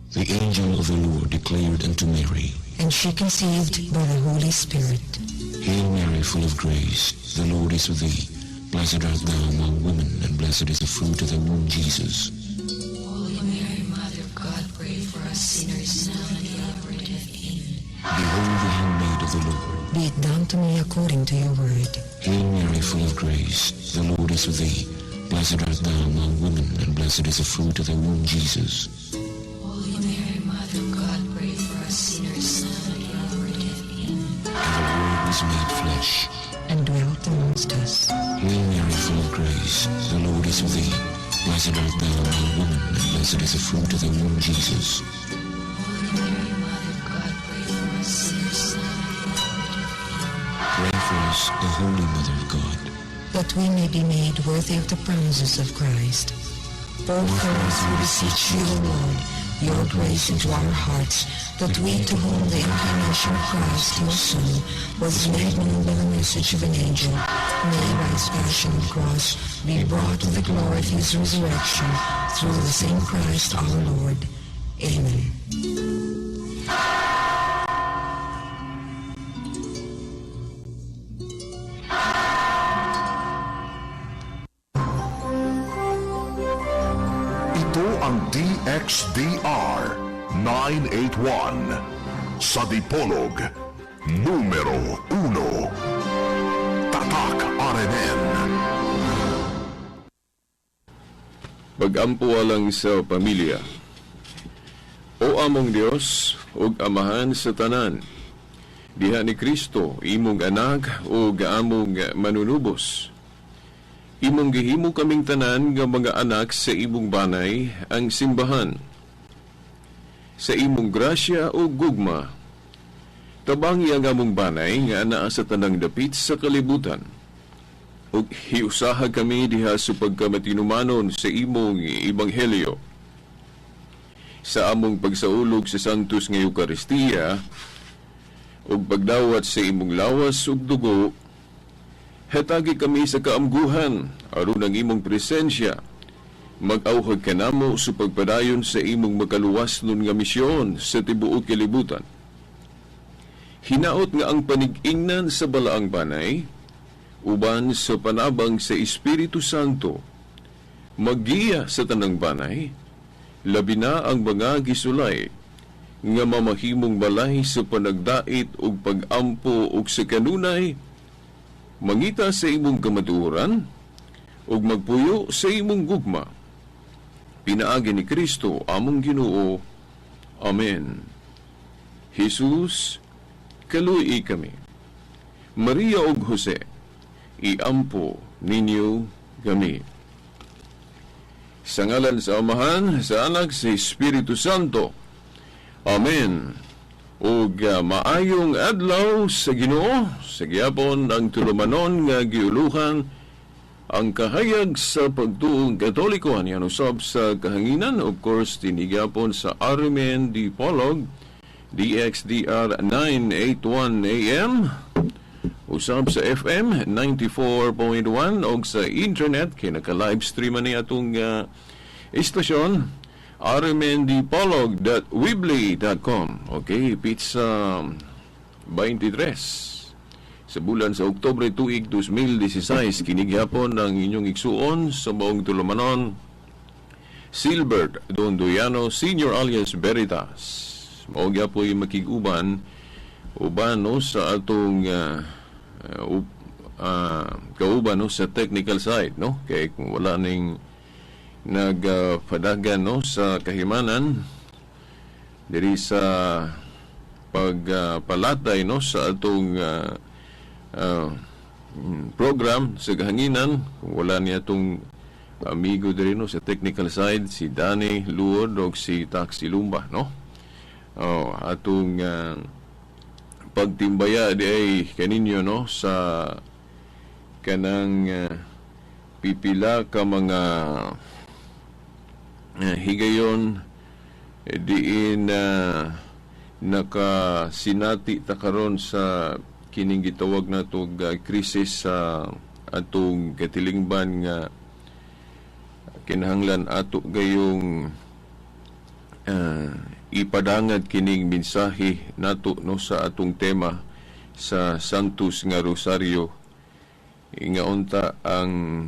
The angel of the Lord declared unto Mary, and she conceived by the Holy Spirit. Hail Mary, full of grace, the Lord is with thee. Blessed art thou among women, and blessed is the fruit of thy womb, Jesus. Holy Mary, Mother of God, pray for us sinners, now and at the hour of our death. Amen. Behold the handmaid of the Lord. Be it done to me according to your word. Hail Mary, full of grace, the Lord is with thee. Blessed art thou among women, and blessed is the fruit of thy womb, Jesus. Holy Mary, Mother of God, pray for us sinners, now and at the hour of our death. Amen. And the Word was made flesh and dwelt amongst us. Hail Mary, full of grace, the Lord is with thee. Blessed art thou among women, and blessed is the fruit of thy womb, Jesus. Holy Mary, Mother of God, pray for us sinners, now and at the hour of our death. Amen. Pray for us, O Holy Mother of God, that we may be made worthy of the promises of Christ. Pour forth, we beseech you, O Lord, your grace into our hearts, that we to whom the incarnation of Christ, your Son, was made known by the message of an angel, may by his passion and cross be brought to the glory of his resurrection, through the same Christ our Lord. Amen. Ito ang DXDR 981 sa Dipolog, numero 1. Tatak RMN. Pag-ampo alang sa pamilya. O among Dios, ug Amahan sa tanan, diha ni Kristo, imong anak ug among manunubos. Imong gihimo kaming tanan nga mga anak sa imong banay ang simbahan. Sa imong grasya o gugma, tabangi ang among banay nga anaa sa tanang dapit sa kalibutan. Ug hiusaha kami diha sa pagkamatinumanon sa imong ebanghelyo. Sa among pagsaulog sa Santos nga Eukaristiya ug pagdawat sa imong lawas ug dugo, hatagi kami sa kaamguhan aron ang imong presensya mag-awhag kanamo sa pagpadayon sa imong makaluwas nun nga misyon sa tibuok kalibutan. Hinaot nga ang panig-ingnan sa balaang banay uban sa panabang sa Espiritu Santo maggiya sa tanang banay, labi na ang mga gisulay nga mamahimong balay sa panagdait ug pag-ampo ug sa kanunay mangita sa imong kamatuoran ug magpuyo sa imong gugma. Pinaagi ni Kristo among Ginoo. Amen. Jesus, kaluoy kami. Maria ug Jose, iampo ninyo kami. Sa ngalan sa Amahan, sa Anak, sa Espiritu Santo. Amen. Ug maayong adlaw sa Ginoo, sa gihapon ang tulumanon nga giuluhan ang kahayag sa pagtuong Katoliko aniang usab sa kahanginan, of course tinigapon sa RMN Dipolog DXDR 981 AM, usab sa FM 94.1 og sa internet kay naka-live stream ani atong istasyon rmndipolog.weebly.com. Okay, pizza 23 sa bulan sa Oktubre tuig 2016, kini gihapon ang inyong igsuon sa maong tulumanon, Silbert Dondoyano Senior alias Veritas. Mao gyapoy makig-uban uban no sa atong kauban no sa technical side no, kay kung wala ning nagpadagan no sa kahimanan diri sa pagpalatay no sa atong program sa kahanginan, kung wala niya atong amigo diri no sa technical side, si Danny Luod og si Taxi Lumba no. Oh, atong pagtimbaya di ay kaninyo no sa kanang pipila ka mga higayon diin nakasinati ta karon sa kining gitawag natog krisis sa atong katilingban nga kinahanglan ato gayong ipadangat kining mensahe nato, no, sa atong tema sa Santos nga Rosario nga unta ang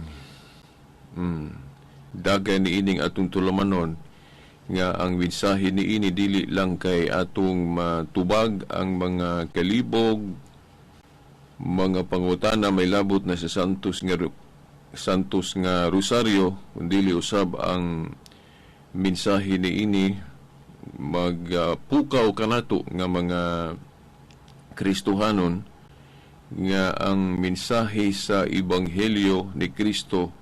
dagay ni ining atong tulumanon nga ang mensahe ni ini dili lang kay atong matubag ang mga kalibog, mga pangutana may labot na sa Santos nga Rosario, kundi usab ang mensahe ni ini magpukaw kanato nga mga Kristohanon nga ang mensahe sa Ebanghelyo ni Kristo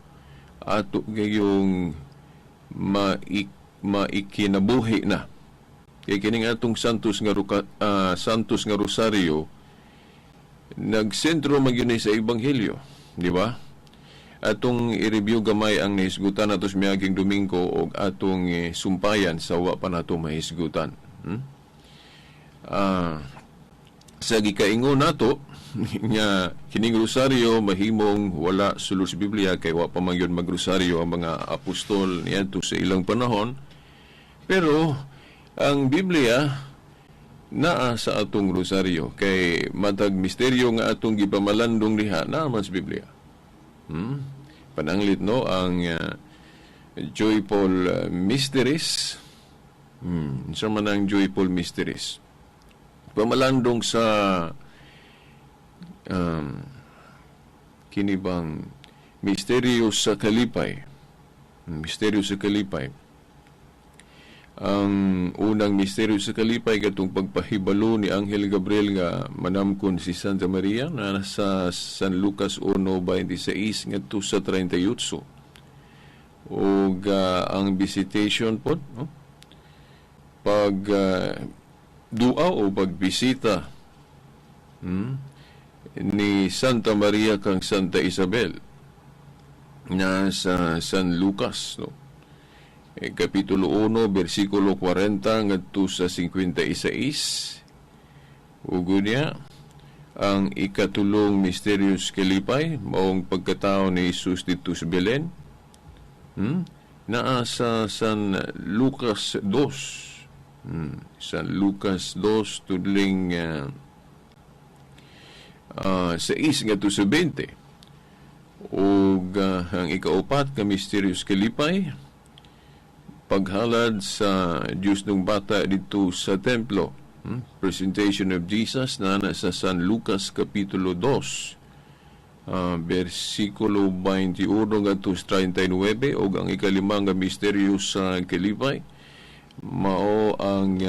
ato gayong maikinabuhi na. Kay kining atong Santos nga Rosario nagsentro magyud sa Ebanghelyo, di ba? Atong i-review gamay ang nahisgutan nato sa miaging Domingo og atong sumpayan sa wa pa nato mahisgutan. Sa gikaingon nato nga kining rosaryo mahimong wala sulod sa Biblia kay wa pa man gyud magrosaryo ang mga apostol niadto sa ilang panahon, pero ang Biblia naa sa atong rosaryo kay matag misteryo nga atong gipamalandong diha naa man sa Biblia. Pananglit, no, ang joyful mysteries. Unsa man ang joyful mysteries? Pamalandong sa kini bang misteryo sa kalipay. Misteryo sa kalipay. Ang unang misteryo sa kalipay katong pagpahibalo ni Anghel Gabriel nga manamkon si Santa Maria na nasa San Lucas 1:26 ngadto sa 38. Ug ang visitation pod, no? Pag dua o pagbisita ni Santa Maria kang Santa Isabel na sa San Lucas, no? Kapitulo 1 bersikulo 40 ngadto sa 56. Ug niya ang ikatulong misteryo sa kalipay maong pagkatao ni Jesus didto sa Belen. Naa sa San Lucas 2. San Lucas 2 tudling 6 ngadto sa 20. Ug ang ikaupat nga misteryo sa kalipay, paghalad sa Diyos ng bata didto sa templo. Presentation of Jesus na nasa San Lucas Kapitulo 2, versikulo 21 ngadto sa 39. Ug ang ikalima nga misteryo sa kalipay mao ang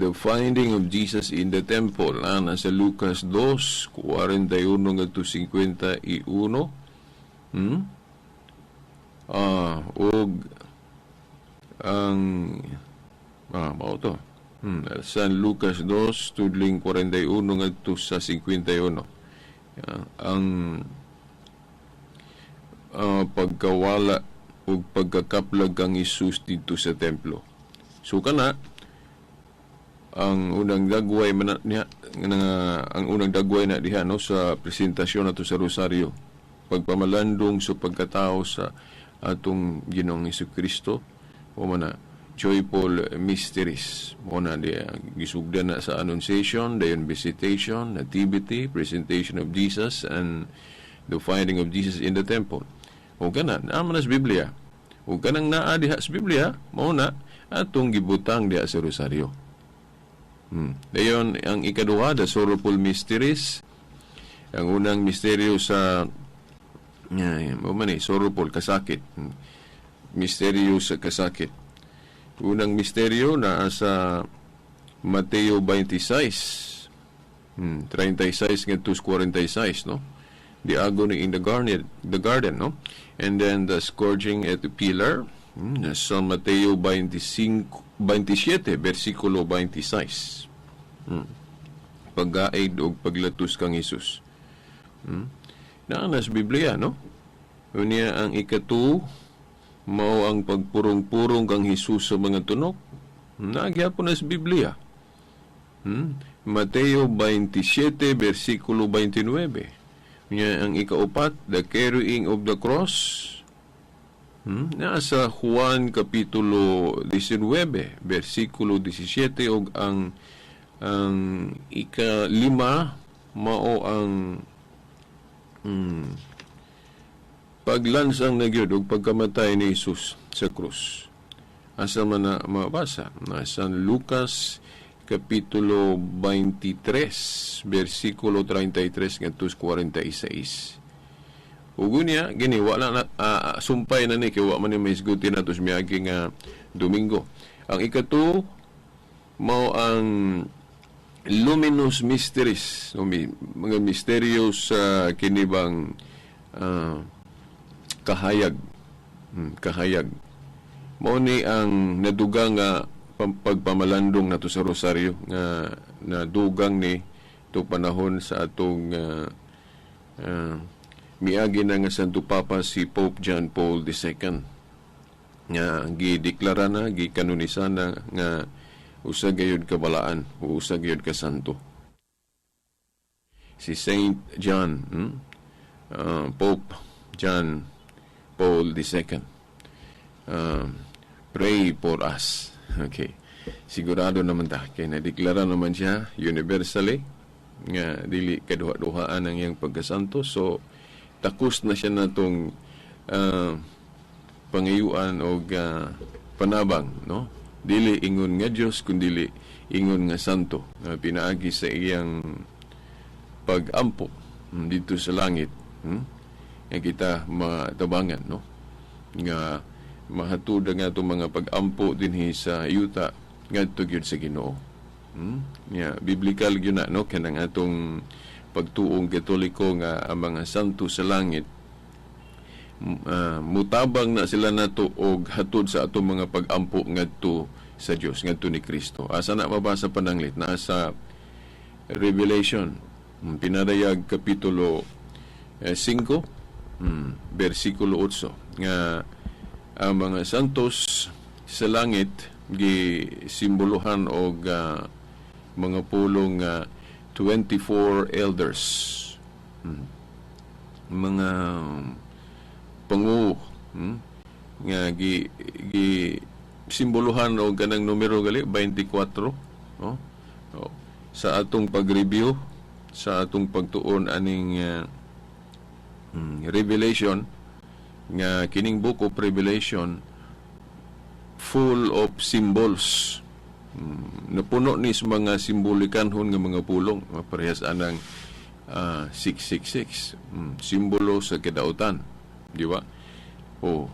the finding of Jesus in the temple na nasa Lucas 2, 41 ngadto 51. Ug ang mao to. San Lucas 2 tudling 41 ngadto sa 51. Ang pagkawala ug pagkakaplag kang Hesus didto sa templo. So kana ang unang dagway man niya nga ang unang dagway na diha, no, sa presentasyon nato sa Rosaryo, pagpamalandong sa pagkatao sa atong Ginoong Kristo o man na joyful mysteries mo na di gisugdan na sa Annunciation, dayon visitation, nativity, presentation of Jesus and the finding of Jesus in the temple. O kana naa man sa Biblia, ug kanang naa diha sa Biblia mao na atong gibutang diha sa Rosaryo. Dayon ang ikaduha, the sorrowful mysteries. Ang unang misteryo sa, yeah, mao man eh, sorrowful, kasakit. Misteryo sa kasakit. Unang misteryo naa sa Mateo 26. 36 ngadto 46, no? The agony in the garden, no? And then the scourging at the pillar, sa Mateo 25, 27, versikulo 26. Paggaid og paglatos kang Hesus. Naa na sa Biblia, no? Unya ang ikatuo mao ang pagpurong-purong kang Hesus sa mga tunok. Naa gyapon na sa Biblia. Mateo 27 versikulo 29. Unya ang ikaupat, the carrying of the cross. Naa sa Juan kapitulo 19 bersikulo 17, ug ang ika-lima mao ang paglansang na gyud ug pagkamatay ni Jesus sa krus. Asa man na mabasa? Nasa Lucas kapitulo 23 bersikulo 33 ngadto 46. Ug unya gini, wala na, sumpay na ni kay wa man ni mahisguti nato sa miagi nga Domingo. Ang ikatulo mao ang luminous mysteries, no, mga misteryo sa kinibang kahayag. Kahayag. Mao ni ang nadugang nga pagpamalandong nato sa rosaryo nga nadugang ni to panahon sa atong miagi na nga Santo Papa, si Pope John Paul II, nga gideklara na, gikanonisa na nga usa gayud ka balaan o usa gayud ka santo si Saint John, Pope John Paul II. Pray for us. Okay, sigurado naman ta kay nadeklara naman siya universally nga dili kaduha-duhaan ang iyang pagkasanto, so takos na siya natong pangayuan og panabang, no? Dili ingon nga Dios kundili ingon nga santo nga pinaagi sa iyang pagampo dito sa langit, nga kita matabangan, no, nga mahatod ang atong mga pagampo dinhi sa yuta ngadto gyud sa Ginoo. Yeah, biblical gyud na, no, kanang atong pagtuong Katoliko nga ang mga santo sa langit mutabang na sila nato og hatod sa atong mga pagampo ngadto sa Dios, ngadto ni Kristo. Asa na mabasa, pananglit? Naa sa Revelation, Pinadayag, kapitulo 5, bersikulo 8, nga ang mga santos sa langit gi simboluhan og mga pulong nga 24 elders, mga pangu, nga gi gi simboluhan og kanang numero gali 24, no? Oh. Sa atong pag-review sa atong pagtuon aning Revelation, nga kining Book of Revelation full of symbols. Napuno ni sa mga simbolikanhon nga mga pulong. Parehas anang 666, simbolo sa kadautan, di ba? Oh.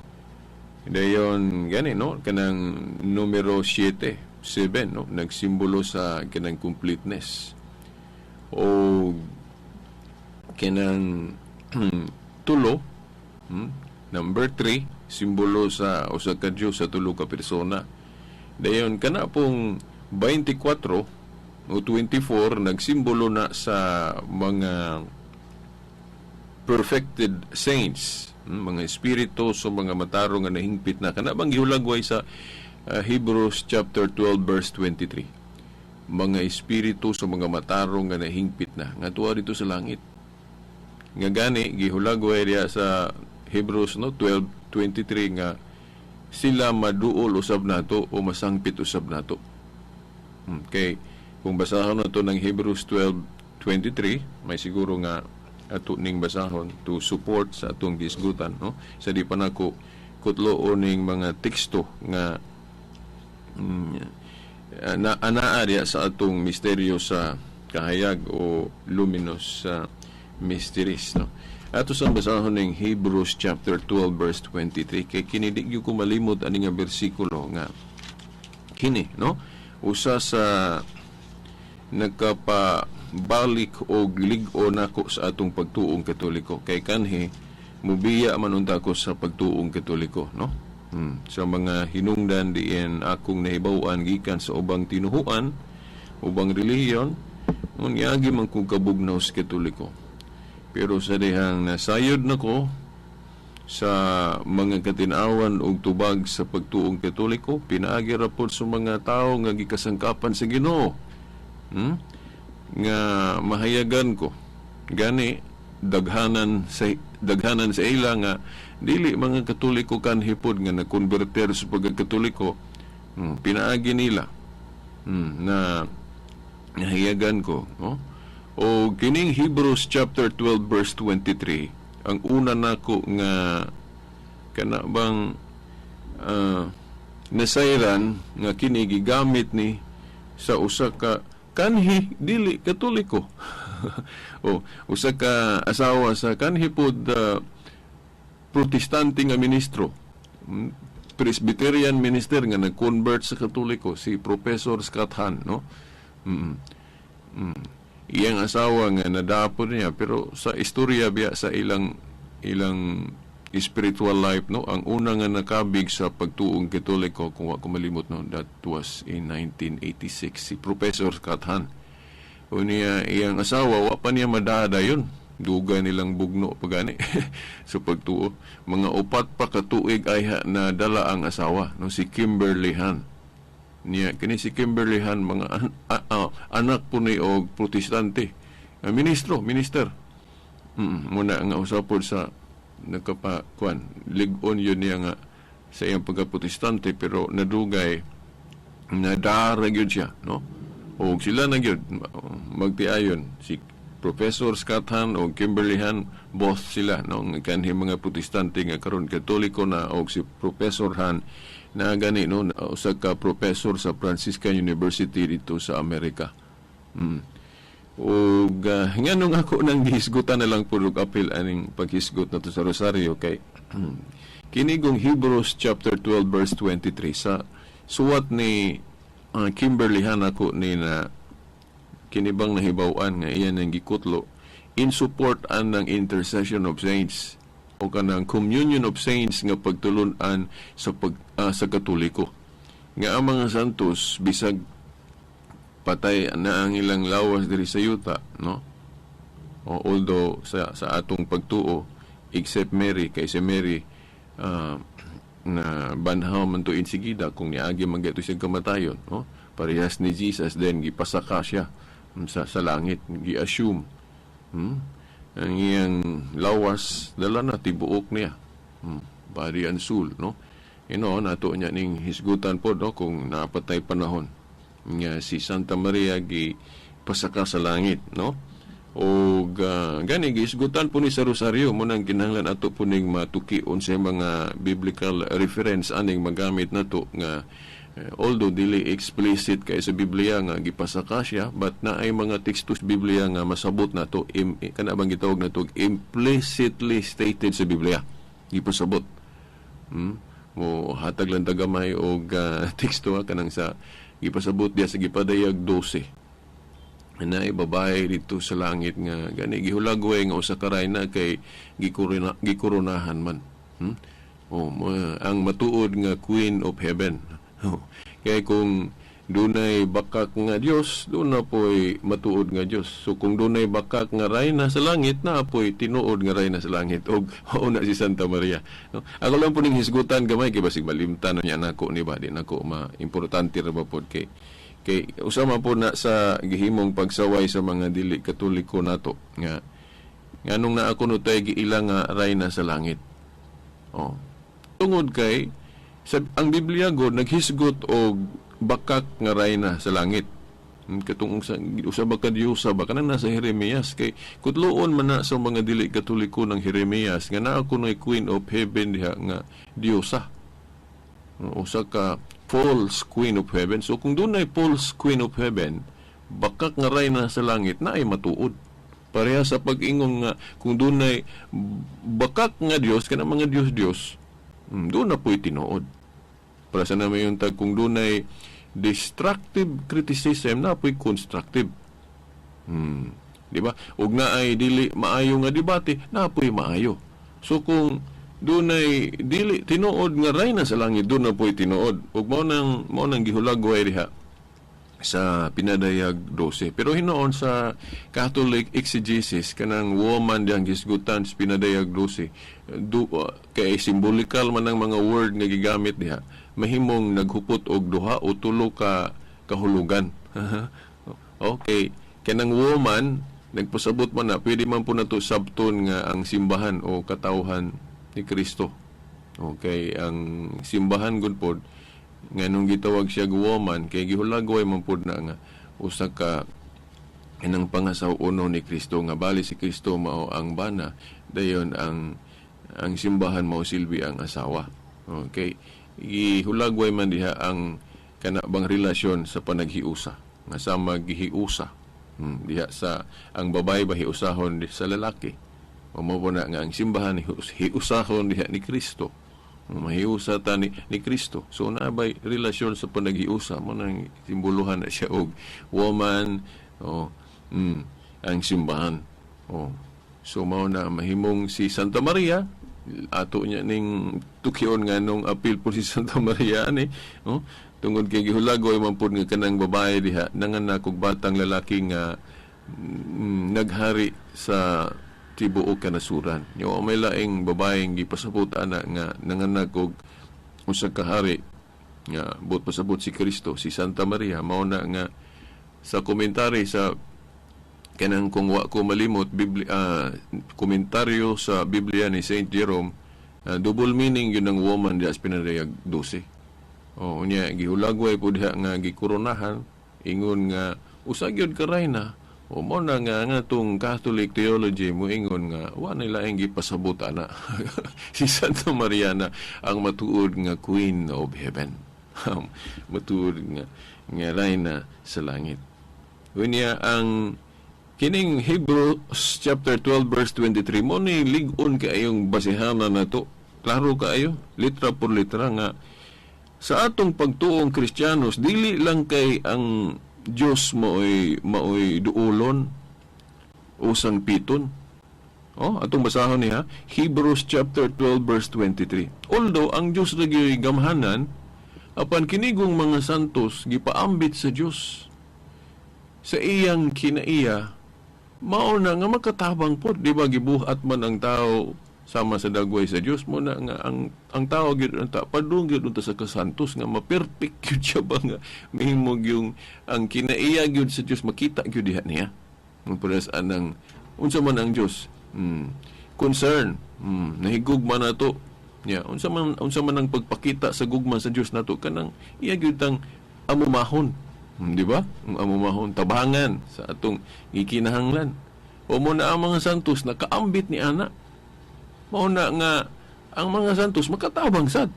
Dayon gani, no, kanang numero 7, 7, no, nagsimbolo sa kanang completeness. O kanang tulo, number 3, simbolo sa usa ka Dios sa tulo ka persona. Dayon kana pong 24 o 24 nagsimbolo na sa mga perfected saints, mga espiritu sa mga matarong nga nahingpit na, kana bang gihulagway sa Hebrews chapter 12 verse 23, mga espiritu sa mga matarong nga nahingpit na nga tuwa dito sa langit, nga gani gihulagway diya sa Hebrews, no, 12:23, nga sila maduol usab nato o masangpit usab nato. Kay kung basahon nato ng Hebrews 12:23, may siguro nga ato ning basahon to support sa atong gisgutan, no, sa di pa nako kutloon ning mga teksto nga na anaa diya sa atong misteryo sa kahayag o luminous mysteries, no. Ato sa basahon ning Hebrews chapter 12 verse 23, kay kini di gyud ko malimot ani nga bersikulo, nga kini, no, usa sa nagkapabalik og lig-o nako sa atong pagtuong Katoliko, kay kanhi mubiya man unta ko sa pagtuong Katoliko, no, sa mga hinungdan diin akong nahibaw-an gikan sa ubang tinuhuan, ubang relihiyon. Unya man kong kabugnaw sa Katoliko, pero sa dihang nasayod nako sa mga katinawan og tubag sa pagtuong Katoliko pinaagi ra pod sa mga tawo nga gikasangkapan sa Ginoo, nga mahayagan ko gani. Daghanan sa ila nga dili mga Katoliko kanhi pod nga nakonverter sa pagkakatoliko, pinaagi nila na nahiyagan ko, no? O kining Hebrews chapter 12 verse 23 ang una nako nga kana bang nasayran nga kini gigamit ni sa usa ka kanhi dili Katoliko o usa ka asawa sa kanhi pod Protestante nga ministro, Presbyterian minister nga nag-convert sa Katoliko, si Professor Scott Hahn, no? Iyang asawa nga nadapon niya, pero sa istorya biya sa ilang ilang spiritual life, no, ang una nga nakabig sa pagtuong Katoliko, kung wa ko malimot, no, that was in 1986, si Professor Scott Hahn. O niya iyang asawa, wa pa niya madada yun, dugay nilang bugno pa gani sa pagtuo, mga 4 pa ka tuig ayha na dala ang asawa, no, si Kimberly Hahn. Niya kini si Kimberly Hahn, mga anak po ni og Protestante ministro, minister muna nga usapod sa nagkapa kuan lig-on yun niya nga sa iyang pagka-Protestante, pero nadugay nadara gyud siya, no? O sila na gyud magtiayon, si Professor Scott Hahn o Kimberly Hahn, both sila, no, nga kanhi mga Protestante nga karon Katoliko na. Og si Professor Hahn na gani, no, usa ka professor sa Franciscan University dito sa Amerika. Og nganong ako nang gihisgutan na lang pud og apil aning paghisgot na to sa Rosario, kay kini gong Hebrews chapter 12 verse 23 sa suwat ni Kimberly Hahn ako ni na kini bang nahibaw-an nga iyan ang gikutlo in support anang intercession of saints o kanang communion of saints nga pagtulun-an sa Katoliko, nga ang mga santos, bisag patay na ang ilang lawas diri sa yuta, no, o, although sa atong pagtuo, except Mary, kay si Mary na banhaw man to insigida kung niagi man gyud siya kamatayon, no, parehas ni Jesus, then gipasaka siya sa langit, gi-assume ang iyang lawas, dala na tibuok niya, body and soul, no? Nato niya ning hisgutan po, no, kung napatay panahon nga si Santa Maria gi pasaka sa langit, no? O gani gihisgutan po ni sa Rosario mo nang kinahanglan ato po ning matuki unsay mga biblical reference aning magamit nato nga although dili explicit kay sa Biblia nga gipasaka siya, but naay mga teksto sa Biblia nga masabot nato, kana bang gitawag nato implicitly stated sa Biblia, gipasabot. Mo hatag lang tagamay og teksto ha, kanang sa gipasabot diya sa Gipadayag 12 na babae dito sa langit nga gani gihulagway nga usa ka rayna kay gikoronahan man. Oh, ang matuod nga Queen of Heaven. Oh. Kaya kung dunay bakak nga Dios, doon na po'y matuod nga Dios. So kung dunay bakak nga rayna sa langit, na po'y tinuod nga rayna sa langit. Og mao na si Santa Maria. No? Ako lang po ning hisgutan gamay kay basig malimtan na niya nako ni ba, di nako ma importante ra ba pod, kay usa man po na sa gihimong pagsaway sa mga dili Katoliko nato nga nganong naa kuno tay giila nga rayna sa langit. Oh. Tungod kay sa, ang Biblia god naghisgot og bakak nga rayna sa langit. Katong usa ba ka diyosa ba kanang nasa Jeremias, kay kutloon man na sa mga dili Katoliko ng Jeremias nga naa kunoy Queen of Heaven diha nga diyosa. Usa ka false Queen of Heaven. So kung dunay false Queen of Heaven, bakak nga rayna sa langit na ay matuod. Pareha sa pag-ingon nga kung dunay bakak nga Dios, kanang mga Dios-Dios, doon na po'y tinuod. Para sa namin yung tag kung dunay destructive criticism, na po'y constructive. Di ba? Ug naay dili maayo nga debate, na po'y maayo. So kung dunay dili tinuod nga rayna sa langit, doon na po'y tinuod. Ug mao nang gihulagway diha sa Pinadayag 12. Pero hinoon sa Catholic exegesis, kanang woman diyang hisgutan sa Pinadayag 12, kay symbolical man ang mga word nga gigamit diha, mahimong naghupot og duha o tulo ka kahulugan. Okay, kanang woman Nagpasabot man na pwede man po nato sabton nga ang simbahan o katawhan ni Kristo. Okay, ang simbahan gud pod nga nung gitawag siya woman kay gihulagway man pod na nga usa ka inang pangasaw-uno ni Kristo, nga bali si Kristo mao ang bana, dayon ang simbahan mao silbi ang asawa. Okay, gihulagway man diha ang kana bang relasyon sa panaghiusa nga sama gihiusa, diha sa ang babae ba hiusahon sa lalaki, o mao po na nga ang simbahan hiusahon diha ni Kristo, mahiusa ta ni Kristo. So naa bay relasyon sa panaghiusa mo nang simboluhan na siya og woman o ang simbahan. Oh. So mao na mahimong si Santa Maria, ato niya ning tukyon nga nung apil po si Santa Maria ani, oh, tungod kay gihulagoy man pud nga kanang babae diha nanganak og batang lalaki nga naghari sa tibuok kanasuran. Yo may laing babaeng gipasabot ana nga nanganak og usa ka hari nga buot pasabot si Kristo, si Santa Maria. Mao na nga sa komentary sa kanang, kung wa ko malimot, Biblia, komentaryo sa Biblia ni Saint Jerome, double meaning yun ang woman diha sa pinadayag 12. Oh, unya gihulagway po diha nga gikoronahan ingon nga usa gyud ka rayna. O mo na nga nga tong Catholic theology mo ingon nga wa na laing gipasabot ana. Si Santa Maria na ang matuod nga Queen of Heaven. Matuod nga nga rayna sa langit. Unya ang kining Hebrews chapter 12 verse 23 mo ni lig-on kaayong basehanan nato. Klaro kaayo, litra por litra nga sa atong pagtuong Kristiyanos, dili lang kay ang Dios maoy duolon o sangpiton. Oh, atong basahon niya Hebrews chapter 12 verse 23. Although ang Dios lagi gamhanan, apan kinigong mga santos gipaambit sa Dios sa iyang kinaiya, mao na nga makatabang pod, di ba? Gibuhat man ang tao sama sa dagway sa Dios, mo na nga ang tao gyud unta padung gyud unta sa kasantos nga ma-perfect gyud siya ba, nga mahimo yung ang kinaiya gyud sa Dios makita gyud diha niya. Ang paras anang unsa man ang Dios concern, nahigugma nato niya, unsa man ang pagpakita sa gugma sa Dios nato, kanang iya gyud tang amumahon, di ba? Ang amumahon, tabangan sa atong gikinahanglan. O mo na ang mga santos nakaambit ni ana, mao na nga ang mga santos makatabang sad.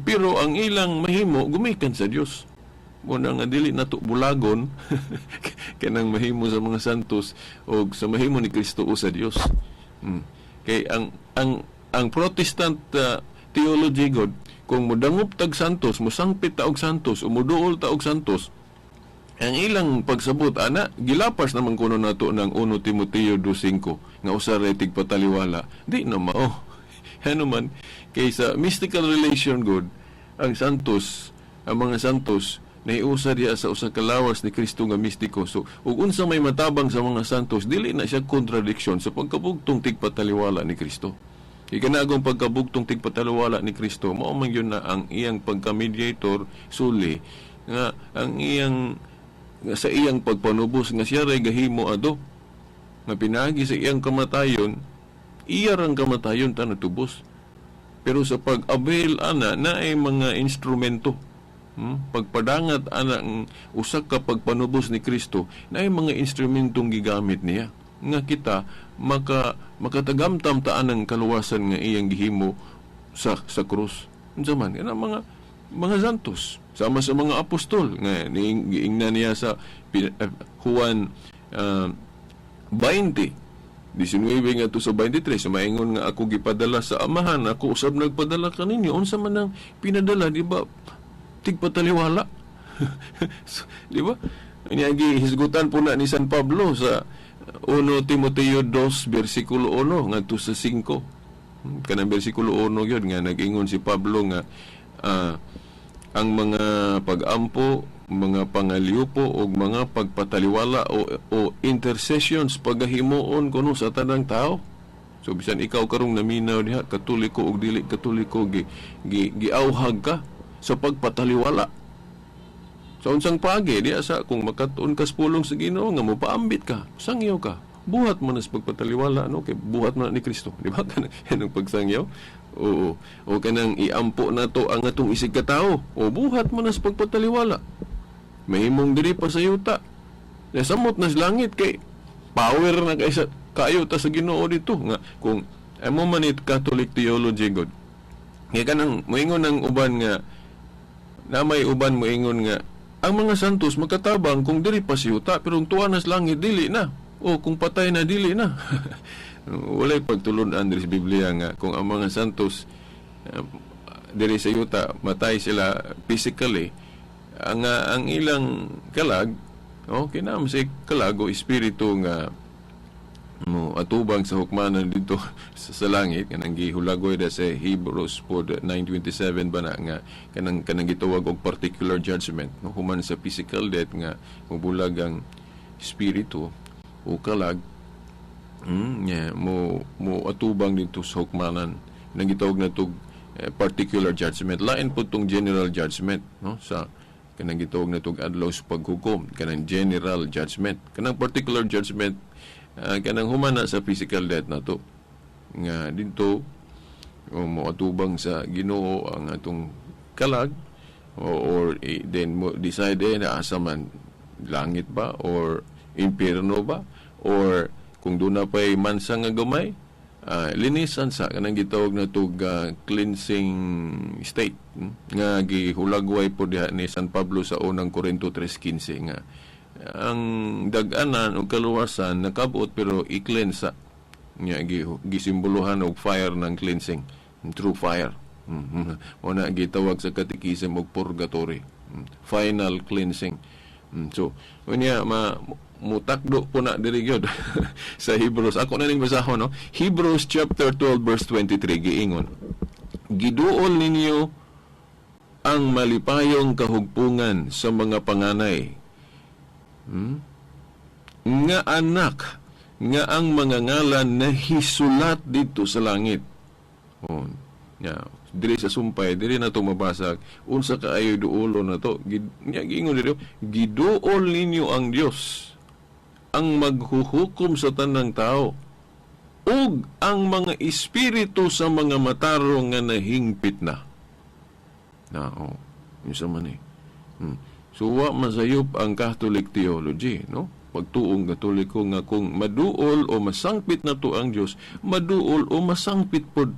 Pero ang ilang mahimo gumikan sa Dios. Mo na nga dili nato bulagon kanang mahimo sa mga santos o sa mahimo ni Kristo o sa Dios. Kay ang Protestant theology god, kung modangop tag santos, mosangpit ta og santos o moduol ta og santos, ang ilang pagsabot ana gilapas naman kuno nato ng 1 Timoteo 2:5 nga usa ra tigpataliwala. Di na mao. Ano man kaysa mystical relation god, ang santos, ang mga santos nahiusa diha sa usa ka lawas ni Kristo nga mistiko. So ug unsa may matabang sa mga santos, dili na siya contradiction sa pagkabugtong tigpataliwala ni Kristo. Ikanagong pagkabugtong tigpataliwala ni Kristo, mao man yun na ang iyang pagka-mediator suli nga ang iyang nga sa iyang pagpanubos nga siya ray gahimo ado nga pinaagi sa iyang kamatayon, iya rang kamatayon ta natubos. Pero sa pag-avail ana, naay mga instrumento, Pagpadangat ana ang usa ka pagpanubos ni Kristo, naay mga instrumentong gigamit niya nga kita makatagamtam ta anang kaluwasan nga iyang gihimo sa krus. Unsa man kana mga santos sama sa mga apostol nga giingnan niya sa Juan 20 19 nga to sa 23, sumaingon nga ako gipadala sa Amahan, ako usab nagpadala kaninyo. Unsa man ang pinadala? Di ba tigpataliwala? So, di ba niya gihisgutan po na ni San Pablo sa 1 Timoteo 2 versikulo 1 ngadto sa 5, kanang versikulo 1 gyud nga nag-ingon si Pablo nga ang mga pag-ampo, mga pangaliupo og mga pagpataliwala o intercessions pagahimuon kuno sa tanang tao. So bisan ikaw karong naminaw diha, Katoliko og dili Katoliko, gi, gi giauhag ka sa pagpataliwala. Sa unsang pagi diya sa kung makatuon ka sa pulong sa Ginoo nga mopaambit ka, sangyaw ka. Buhat mo na sa pagpataliwala, no, kay buhat mo na ni Kristo, di ba? Kanang pagsangyaw. Oo. O kanang iampo na to ang atong isig katao. O buhat mo na sa pagpataliwala. Mahimong diri pa sa yuta. Nasamot na sa langit kay power na kay sa kayo ta sa Ginoo dito nga kung amo man it Catholic theology god. Nga kanang moingon ang uban nga na may uban moingon nga ang mga santos makatabang kung diri pa sa yuta, pero kung tuwa na sa langit dili na. O kung patay na, dili na. Walay pagtulun-an diri sa Biblia nga kung ang mga santos diri sa yuta matay sila physically, ang ilang kalag, okay na si kalag o espiritu nga mo atubang sa hukmanan dito sa langit, kanang gihulagoy da sa Hebrews po 9:27 ba na nga kanang gitawag og particular judgment, no, human sa physical death nga mobulag ang espiritu o kalag, yeah, mo mo atubang dito sa hukmanan nang gitawag na tog particular judgment. Lain po tong general judgment, no, sa kanang gitawag na tog adlaw sa paghukom, kanang general judgment. Kanang particular judgment, kanang humana sa physical death na to nga dito o mo atubang sa Ginoo ang atong kalag or then mo decide na asa man, langit ba or impierno ba, or kung doon na pa'y mansa nga gamay, linisan sa kanang gitawag na tog cleansing state, nga gihulagway po diha ni San Pablo sa unang Korinto 3:15 nga ang dag-anan o kaluwasan nakabot pero i-cleanse nga gisimboluhan og fire ng cleansing, true fire. O na gitawag sa katikism og purgatory, final cleansing. So unya ma mutakdo po na diri gyud sa Hebrews. Ako na ning basahon, no. Hebrews chapter 12 verse 23 giingon, "Giduol ninyo ang malipayong kahugpungan sa mga panganay nga anak nga ang mga ngalan nahisulat dito sa langit." Oh, nya diri sa sumpay diri na to mabasa unsa kaayo duolo na to. Nya giingon diri, "Giduol ninyo ang Dios ang maghuhukom sa tanang tao ug ang mga espiritu sa mga matarong nga nahingpit na." Na oh, unsa man eh. So wa masayop ang Catholic theology, no? Pagtuong Katoliko nga kung maduol o masangpit na to ang Dios, maduol o masangpit pod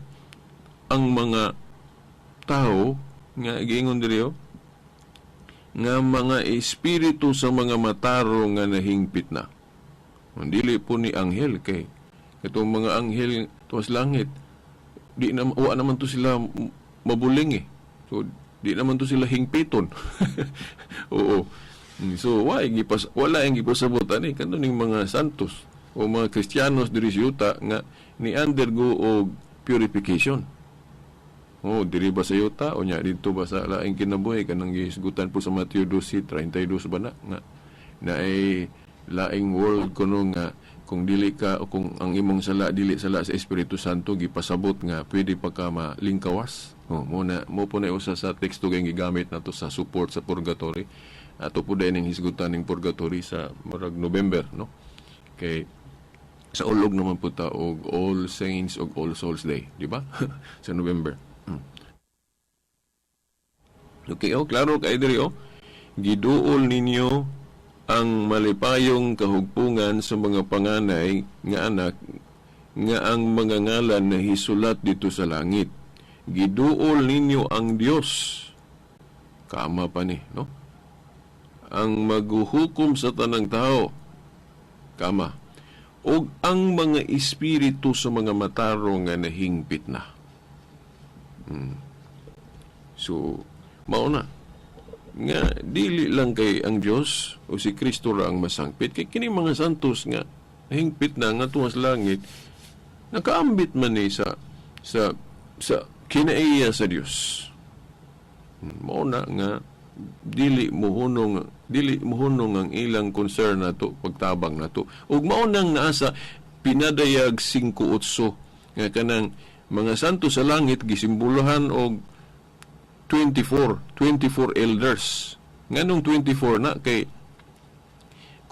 ang mga tao nga giingon diri, oh, nga mga espiritu sa mga matarong nga nahingpit na. Dili po ni anghel kay itong mga anghel tuwas langit di na wa naman to sila mabuling eh. So di naman to sila hingpiton. Oo. So why gipas wala ang gipasabot ani kanto ning mga santos o mga Kristiyanos diri sa yuta nga ni undergo og purification. Oh, diri ba sa yuta o nya didto ba sa laing kinabuhi, kanang gihisgutan po sa Mateo 12:32 ba na nga na ay laing world kuno nga kung dili ka o kung ang imong sala dili sala sa Espiritu Santo, gipasabot nga pwede pa ka malingkawas. Oh, mo na mo po na usa sa teksto kay gigamit nato sa support sa purgatory. Ato po dahil ning hisgutan ning purgatory sa murag November, no? Kay sa ulog naman po ta og All Saints og All Souls Day, di ba? Sa November. Okay, oh, klaro kay diri oh. "Giduol ninyo ang malipayong kahugpungan sa mga panganay nga anak nga ang mga ngalan na hisulat dito sa langit. Giduol ninyo ang Dios." Kama pa ni, no? "Ang maghuhukom sa tanang tao." Kama. "Og ang mga espiritu sa mga matarong nga nahingpit na." So, mao na nga dili lang kay ang Dios o si Kristo ra ang masangpit, kay kini mga santos nga nahingpit na nga tuwas langit nakaambit man ni sa kinaiya sa Dios. Mao na nga dili muhunong ang ilang concern nato, pagtabang nato, ug mao nang naa sa Pinadayag 5:8 nga kanang mga santo sa langit gisimbolohan og 24 elders Nganong 24 na? Kay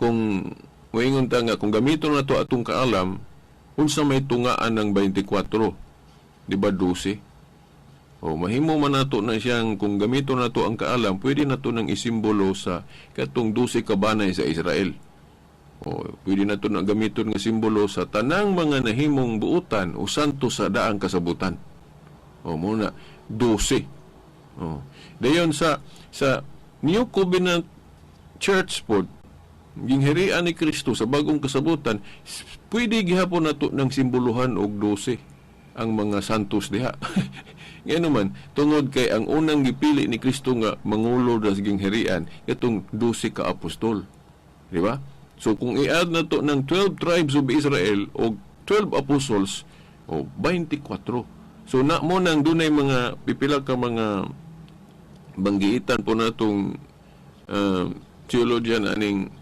kung moingon ta nga kung gamiton nato atong kaalam, unsa may tungaan ng 24? Di ba 12? O mahimo man nato na siyang kung gamiton nato ang kaalam, pwede nato nang isimbolo sa katong 12 ka banay sa Israel. O pwede nato na gamiton nga simbolo sa tanang mga nahimong buutan o santo sa daang kasabutan. O muna 12. O dayon sa New Covenant Church pod, gingharian ni Kristo sa bagong kasabutan, pwede gihapon nato ng simboluhan og 12 ang mga santos diha. Ngano man, tungod kay ang unang gipili ni Kristo nga mangulo sa gingharian katong 12 ka apostol. Di ba? So kung i-add na to ng 12 tribes of Israel o 12 apostles, o 24. So na mo nang dunay mga pipila ka mga banggiitan po natong theologian aning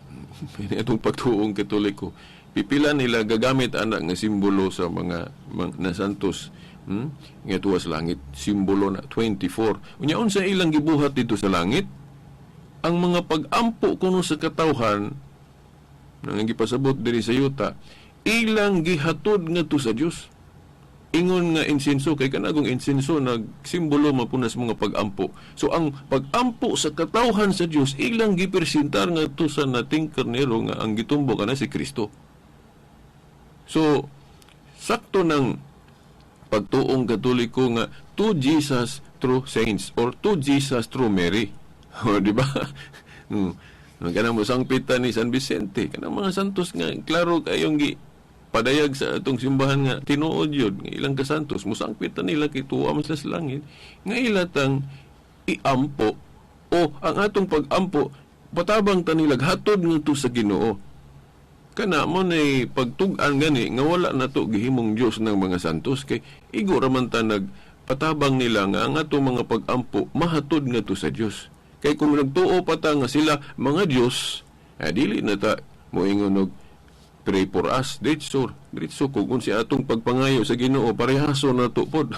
atong pagtuong Katoliko. Pipila nila gagamit anak nga simbolo sa mga na santos, Nga tuwa sa langit, simbolo na 24. Unya unsa ilang gibuhat dito sa langit? Ang mga pag-ampo kuno sa katawhan nang gipasabot diri sa yuta, ilang gihatod ngadto sa Dios. Ingon nga insenso, kay kanagong insenso nagsimbolo mapunas mga pag-ampo. So ang pag-ampo sa katawhan sa Dios ilang gipresentar ngadto sa nating karnero nga ang gitumbok ana si Kristo. So sakto ng pagtuong Katoliko nga to Jesus through saints or to Jesus through Mary. O, di ba? Kanang mosangpita ni San Vicente, kanang mga santos nga klaro kayong gi padayag sa atong simbahan nga tinuod yun, nga ilang kasantos, musangpita nila kay tuwa man sila sa langit, nga ila tang iampo o ang atong pag-ampo patabang ta nila hatod ngadto sa Ginoo. Kana mo nay pagtug-an gani nga wala na to gihimong Dios ng mga santos, kay igo ra man ta nagpatabang nila nga ang atong mga pag-ampo mahatod ngadto sa Dios. Kay kung nagtuo pa ta nga sila mga Dios, dili na ta moingon og pray for us. Diretso, diretso kung unsa atong pagpangayo sa Ginoo parehaso na to pod.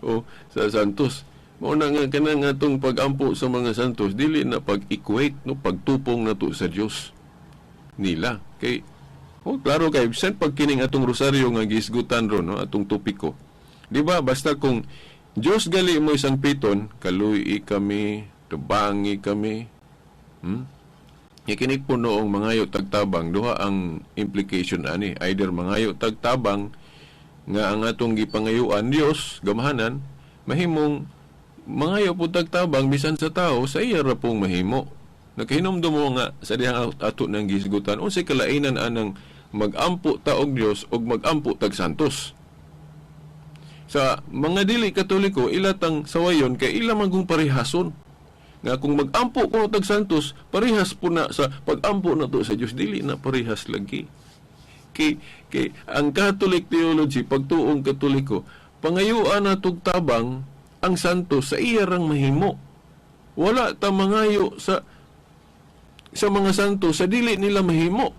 O sa santos. Mao na nga kanang atong pag-ampo sa mga santos dili na pag-equate, no, pagtupong na to sa Dios nila. Kay oh, klaro kay bisan pag kining atong rosaryo nga gisgutan ron, no, atong topiko. Di ba? Basta kung Dios gali mo isang piton, kaluy kami, tubangi kami. Ikinig po noong mangayo tagtabang, duha ang implication ani. Either mangayo tagtabang nga ang atong gipangayuan Dios, gamahanan, mahimong mangayo po tagtabang bisan sa tao, sa iya ra pong mahimo. Nakahinumdum mo nga sa dihang ato ng gisgutan, unsay kalainan anang magampo ta og Dios og magampo tag santos. Sa mga dili Katoliko, ila tang sawayon kay ila magong parehason. Nga kung magampo kuno tag santos, parehas po na sa pagampo na to sa Dios, dili na parehas lagi. Kay ang Catholic theology, pagtuong Katoliko, pangayuan na tabang ang santos sa iya rang mahimo. Wala ta mangayo sa mga santo sa dili nila mahimo.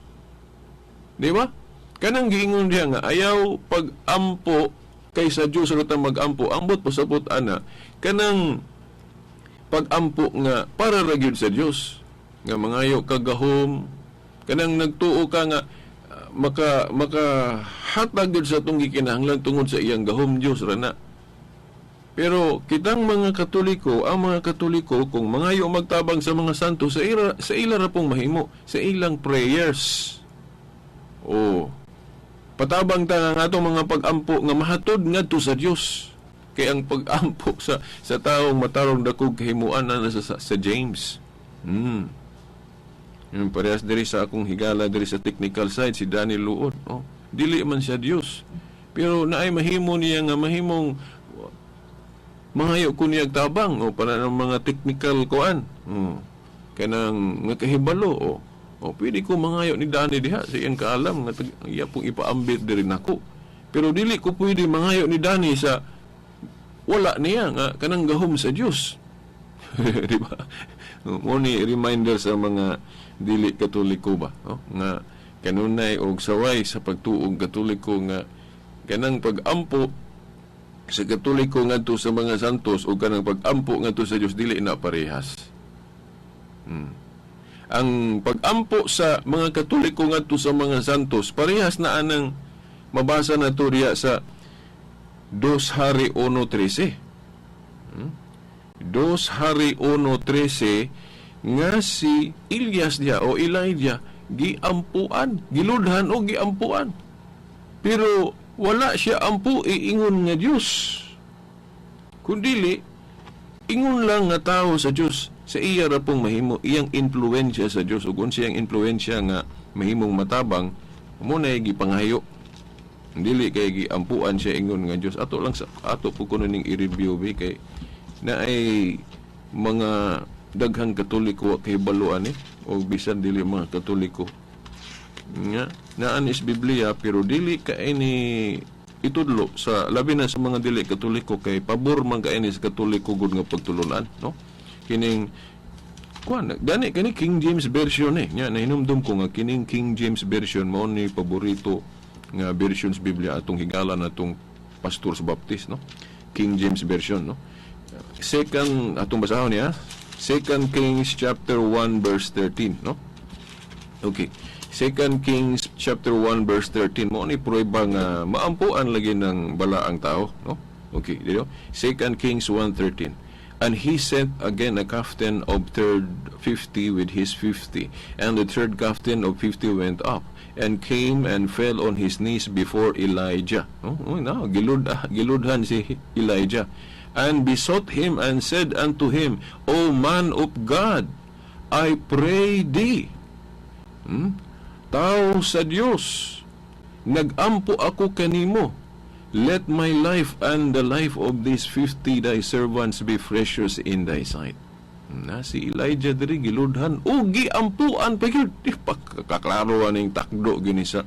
Di ba? Kanang giingon diha nga ayaw pagampo kay sa Dios ra ta magampo, ambot pasabot ana kanang pagampo nga para ra gyud sa Dios, nga mangayo kagahom, kanang nagtuo ka nga maka hatag gyud sa atong gikinahanglan tungod sa iyang gahom, Dios ra na. Pero kitang mga Katoliko, ang mga Katoliko kung mangayo magtabang sa mga santo sa ila ra pong mahimo, sa ilang prayers. O patabang ta nga atong mga pag-ampo nga mahatod ngadto sa Dios. Kay ang pag-ampo sa taong matarong dakog kahimuan na sa James. Yung parehas diri sa akong higala diri sa technical side si Daniel Luod. Oh, dili man siya Dios. Pero naay mahimo niya nga mahimong mangayo ko niya tabang o para ng mga technical kuan. Kanang nga kahibalo o. O pwede ko mangayo ni Danny diha sa iyang kaalam nga iya pong ipaambit diri nako. Pero dili ko pwede mangayo ni Danny sa wala niya nga kanang gahom sa Dios. Di ba? Mo ni reminder sa mga dili Katoliko ba, no? Nga kanunay og saway sa pagtuong Katoliko nga kanang pag-ampo sa Katoliko ngadto sa mga santos o kanang pag-ampo ngadto sa Dios dili na parehas. Ang pagampo sa mga Katoliko ngadto sa mga santos parehas na anang mabasa na to riya sa 2 Hari 1:13. 2 Hari 1:13 nga si Elias diha o Elijah giampuan, giludhan o giampuan. Pero wala siya ampu iingon nga Dios. Kundili ingon lang nga tao sa Dios, sa iya ra pong mahimo iyang impluwensya sa Dios, ug unsa iyang impluwensya nga mahimong matabang mo na gipangayo. Dili kay giampuan siya ingon nga Dios. Ato lang sa ato po kuno ning i-review bi kay naay mga daghang Katoliko wa kay baluan o bisan dili mga Katoliko nga naan is Biblia, pero dili kay ni itudlo sa labi na sa mga dili Katoliko kay pabor man kay ni sa Katoliko gud nga pagtulunan, no? Kining kuan gani kani King James Version nya nahinumdum ko nga kining King James Version mao ni paborito nga versions Biblia atong higala natong pastor sa Baptist, no? King James Version, no? Second, atong basahon niya, Second Kings chapter 1 verse 13, no? Okay. Second Kings chapter 1 verse 13 mo ni prueba nga maampuan lagi ng balaang tao, no? Okay, dito. Second Kings 1:13. And he sent again a captain of third 50 with his 50, and the third captain of 50 went up and came and fell on his knees before Elijah. Oh, no, giludhan si Elijah. And besought him and said unto him, "O man of God, I pray thee." Tao sa Dios, nagampo ako kanimo. Let my life and the life of these 50 thy servants be precious in thy sight. Na si Elijah diri giludhan o giampuan pa gyud. Di pa kaklaro aning takdo gini sa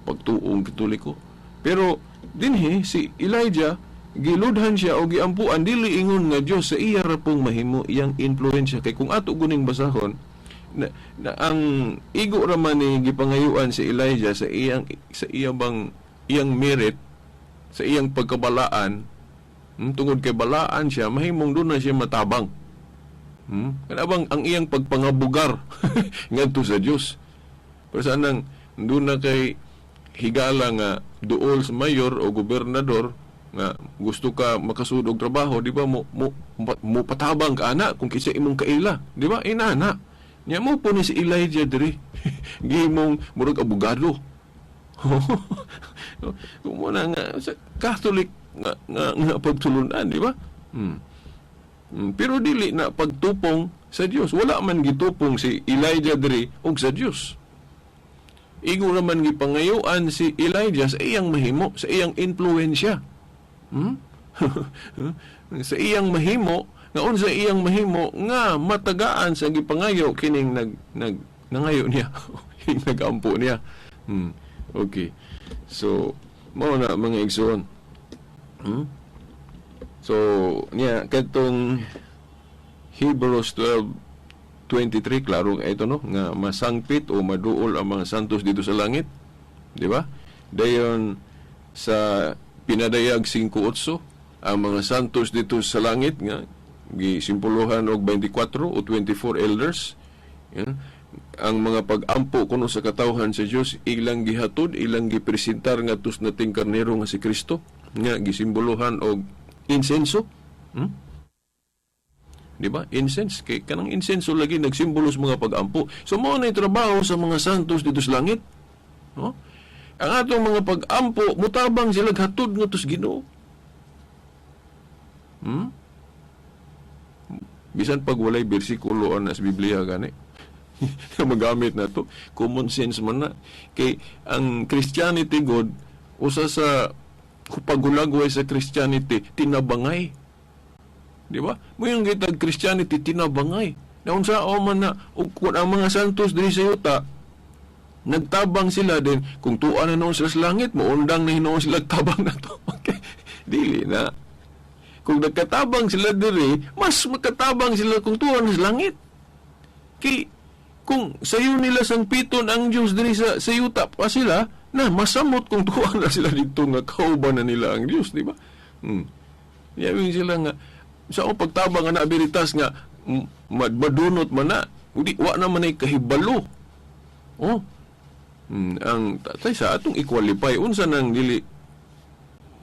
pagtuong Katoliko. Pero dinhi si Elijah giludhan siya o giampuan dili ingon nga Dios, sa iya ra pong mahimo iyang impluwensya, kay kung ato guning basahon na ang igo ra man ni gipangayuan si Elijah sa iya bang iyang merit, sa iyang pagkabalaan, tungod kay balaan siya, mahimong doon na siya matabang. Kana bang ang iyang pagpangabugar ngadto sa Dios. Pero sanang doon na kay higala nga duol sa mayor o gobernador nga gusto ka makasud og trabaho, di ba mo patabang ka ana kung kinsa imong kaila, di ba? Inana. Nya mo po ni si Elijah diri gihimong murag abogado. Kung mo na nga sa Catholic nga pagtulunan, di ba? Pero dili na pagtupong sa Dios. Wala man gitupong si Elijah diri og sa Dios. Igo naman gipangayuan si Elijah sa iyang mahimo, sa iyang impluwensya. Sa iyang mahimo, nga unsa iyang mahimo nga matagaan sa gipangayo kining nag nag nangayo niya, nagampo niya. Okay. So, mao na mga igsoon. So, niya katong Hebrews 12:23, klaro ito, no, nga masangpit o maduol ang mga santos dito sa langit, di ba? Dayon sa Pinadayag 5:8, ang mga santos dito sa langit nga gisimboluhan og 24 o 24 elders. Yan. Ang mga pag-ampo kuno sa katawhan sa Dios ilang gihatod, ilang gipresentar ngadto sa nating karnero nga si Kristo nga gisimboluhan og insenso. Di ba? Incense. Kay kanang insenso lagi nagsimbolo sa mga pag-ampo. So mao na trabaho sa mga santos dito sa langit. No? Ang atong mga pag-ampo, mutabang sila hatod ngadto sa Ginoo. Bisan pag walay bersikulo ana sa Biblia gani, magamit na to. Common sense man na. Kay ang Christianity God, usa sa paghulagway sa Christianity, tinabangay. Di ba? Mo yung gitag Christianity, tinabangay. Naunsa o man na, ug kung ang mga santos diri sa yuta, nagtabang sila din, kung tuwa na noon sila sa langit, muundang na hinuon sila tabang na to. Okay. Dili na. Kung nagkatabang sila diri, mas makatabang sila kung tuwa na sa langit. Kay, kung sayo nila sangpiton ang Diyos diri sa yuta pa sila, na masamot kung tuwa na sila dito nga kauban na nila ang Diyos, di ba? Yamin sila nga, sa akong pagtabang nga nabiritas nga, Madunot man na. Di wa na man ay kahibalo. Oh. Ang tatay sa atong i-qualify unsa nang dili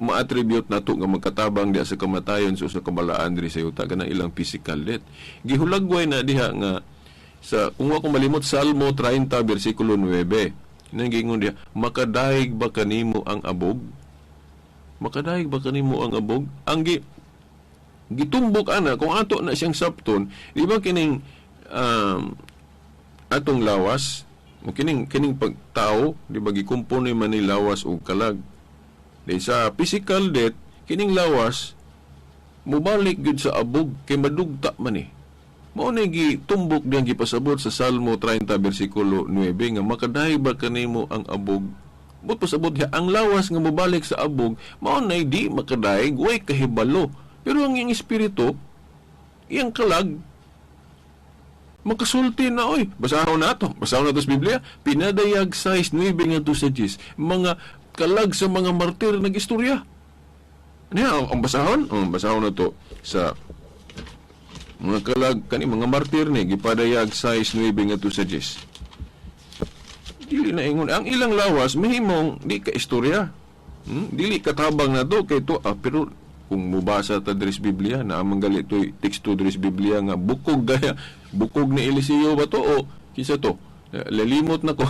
ma-attribute nato nga magkatabang diha sa kamatayon sa usa ka balaan diri sa yuta, kanang ilang physical death. Gihulagway na diha nga sa, kung wa ko malimot, Salmo 30 bersikulo 9. Nang giingon diha, "Makadaig ba kanimo ang abog? Makadaig ba kanimo ang abog?" Ang gitumbok ana, kung ato na siyang sapton, di ba kining atong lawas mo, kining kining pagtao, di ba gikumpone man ni lawas ug kalag? Di sa physical death, kining lawas mubalik gyud sa abog kay madugta man eh. Mao na gitumbok diyang gipasabot sa Salmo 30 bersikulo 9 nga "Makadaig ba kanimo ang abog?" But pasabot diha, ang lawas nga mobalik sa abog mao na di makadaig, way kahibalo. Pero ang iyang espiritu, iyang kalag, makasulti na oy. Basahon na to. Basahon na to sa Biblia. Pinadayag 6:9 ngadto sa 10. Mga kalag sa mga martir nag-istorya. Ano ang basahon? Ang basahon na to sa mga kalag kani mga martir ni gipadayag 6:9 ngadto sa 10. Dili na ingon ang ilang lawas mahimong di ka istorya. Dili katabang na to kay to ah, pero kung mubasa ta diri sa Biblia na amang gali to'y teksto diri sa Biblia nga bukog gaya bukog ni Eliseo ba to o kinsa to? Lalimot na ko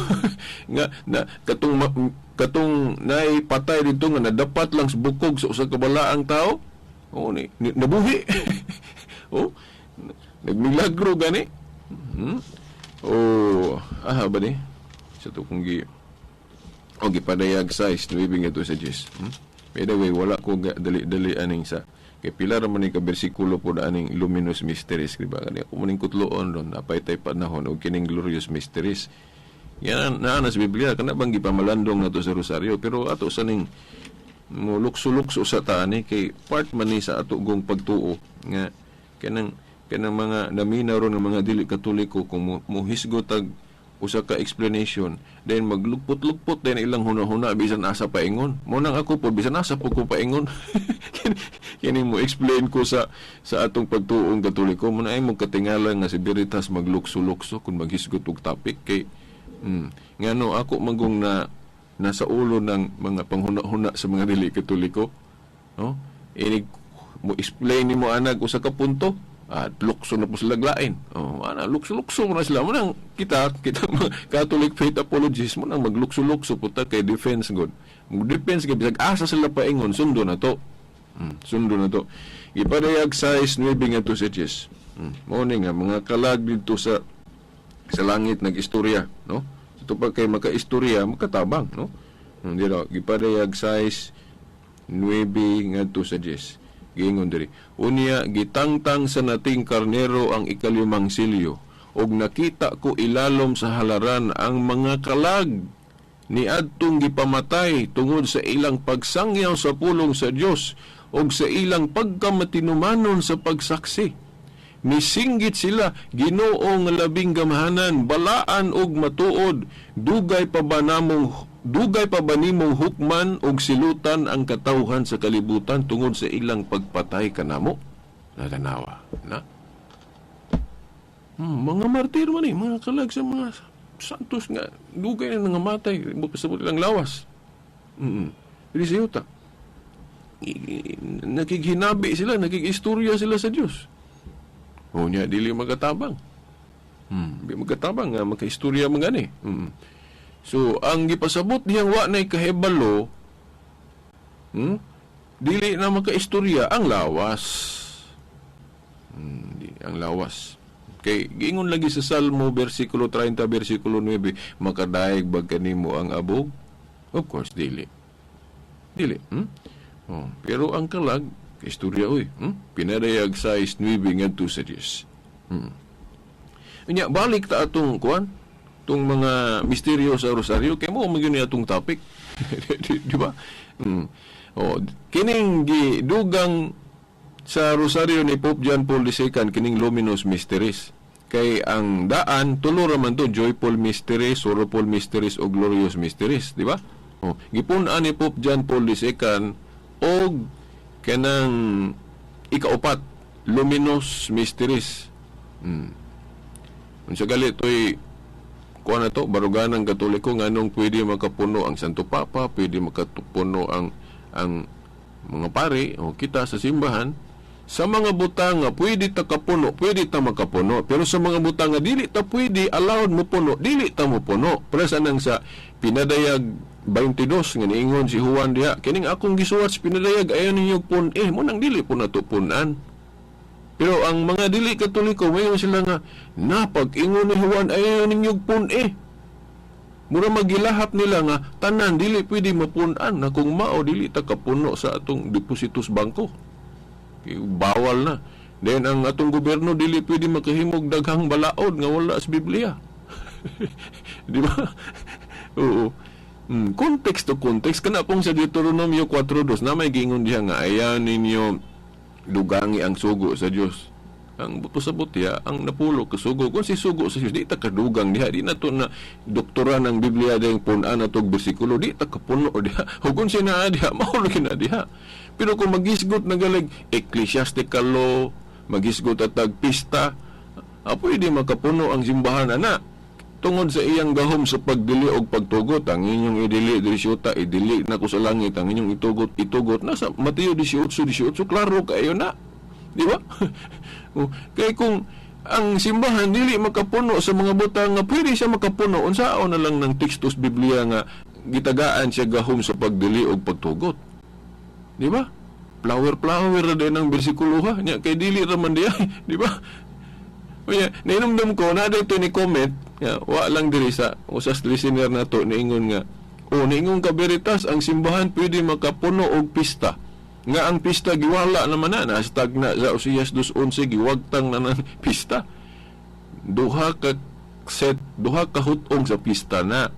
nga na katong katong naay patay dito nga nadapat lang sa bukog sa usa ka balaang tao, oh, ni nabuhi, oh, nagmilagro gani. Oh, aha ba ni sa to kung gi o gipadayag 6:9 ngadto sa 10. By the way, wala ko dali-dali aning sa kay pila ra man ni ka bersikulo po na aning Luminous Mysteries, di ba? Kani ako maning kutloon ron, napay tay panahon og kining Glorious Mysteries. Yan naa na sa Biblia, kana bang gipamalandong nato sa Rosaryo, pero ato sa ning mo lukso-lukso sa taani kay part man ni sa ato gong pagtuo nga kanang kanang mga naminaw ron ng mga dili Katoliko, kung mohisgot tag usa ka explanation, then maglugpot-lugpot din ilang huna-huna bisan asa paingon. Mo nang ako po, bisan asa po ko paingon, kini mo explain ko sa atong pagtuong Katoliko. Mo na ay mo katingala nga si Veritas maglukso-lukso kung maghisgot og topic kay ngano ako manggong na nasa ulo ng mga panghuna-huna sa mga dili Katoliko, no? Inig mo explain nimo anag usa ka punto at lukso na po sila lain. Oh, ana lukso-lukso na sila. Mo nang kita kita mga Catholic faith apologists mo nang maglukso-lukso po ta kay defense god. Mo defense kay bisag asa sila paingon, sundo na to. Sundo na to. Gipadayag 6:9 ngadto sa 10. Mo ni nga mga kalag didto sa langit nag-istorya, no? Ito pa kay makaistorya, makatabang, no? Dira gipadayag 6:9 ngadto sa 10. Giingon diri. "Unya gitangtang sa nating karnero ang ikalimang silyo ug nakita ko ilalom sa halaran ang mga kalag ni adtong gipamatay tungod sa ilang pagsangyaw sa pulong sa Dios ug sa ilang pagkamatinumanon sa pagsaksi. Misinggit sila, 'Ginoo nga labing gamhanan, balaan ug matuod, dugay pa ba nimong hukman ug silutan ang katawhan sa kalibutan tungod sa ilang pagpatay kanamo?'" Natanawa na. Mga martir man eh, mga kalag sa mga santos nga dugay na nangamatay, pasabot ilang lawas. Dili sa yuta. Nakighinabi sila, nakigistorya sila sa Dios. O niya, dili magatabang. Di magatabang nga makaistorya man gani. So, ang gipasabot diyang wa na'y kahibalo, dili na makaistorya ang lawas. Di, ang lawas. Kay giingon lagi sa Salmo versikulo 30 versikulo 9, "Makadaig ba kanimo ang abog?" Of course dili. Dili. Oh, pero ang kalag istorya oy, Pinadayag 6:9 ngadto sa 10. Unya balik ta atong kuan, tong mga misteryo sa Rosaryo kay mo man gyud ni atong topic. Di ba? Oh, kining gidugang sa Rosaryo ni Pope John Paul II kining Luminous Mysteries. Kay ang daan tulo ra man to, Joyful Mysteries, Sorrowful Mysteries o Glorious Mysteries, di ba? Oh, gipun-an ni Pope John Paul II og kanang ikaupat, Luminous Mysteries. Unsa gali toy kuan na to, baruganan Katoliko, nganong pwede makapuno ang Santo Papa, pwede makapuno ang mga pare o kita sa simbahan? Sa mga butang nga pwede ta kapuno, pwede ta makapuno, pero sa mga butang nga dili ta pwede allowed mo puno, dili ta mo puno. Para sa nang sa Pinadayag 22 nga niingon si Juan diha, "Kining akong gisuwat sa Pinadayag, ayaw ninyo pun eh," mo nang dili po nato punan. Pero ang mga dili Katoliko, mayon sila nga napag-ingon ni Juan, "Ayaw ninyo pun eh." Mura magilahap nila nga tanan dili pwede mapunan na. Kung mao, dili ta kapuno sa atong depositos bangko. Kay bawal na. Then ang atong gobyerno dili pwede makahimog daghang balaod nga wala sa Biblia. Di ba? Oo. Context to context kana pong sa Deuteronomio 4:2 na may giingon diha nga ayaw ninyo dugangi ang sugo sa Dios. Ang pasabot diha, ang napulo ka sugo. Kung si sugo sa Dios, di ta kadugang diha, di na to na doktora ng Biblia ding pun-an na tog bersikulo, di ta kapuno diha. Ug kung sinaa diha, mao ra na diha. Pero kung magisgot na galig ecclesiastical law, magisgot atag pista, pwede makapuno ang simbahan ana tungod sa iyang gahom sa pagdili og pagtugot. "Ang inyong idili diri sa yuta, idili na ko sa langit. Ang inyong itugot, itugot na." Sa Mateo 18:18, klaro kayo na, di ba? Oh, kay kung ang simbahan dili makapuno sa mga butang nga pwede siya makapuno, unsaon na lang ng tekstos Biblia nga gitagaan siya gahom sa pagdili og pagtugot, di ba? Flower flower ra din ang bersikulo ha nya, kay dili ra man diya, di ba? Unya, nainumdum ko na dito ni comment nga wa lang diri sa usas listener nato, niingon nga, "Oh, niingon ka Veritas, ang simbahan pwede makapuno og pista." Nga ang pista giwala naman na, hashtag na sa Osias 2:11, giwagtang na ng pista. Duha ka set, duha ka hutong sa pista na.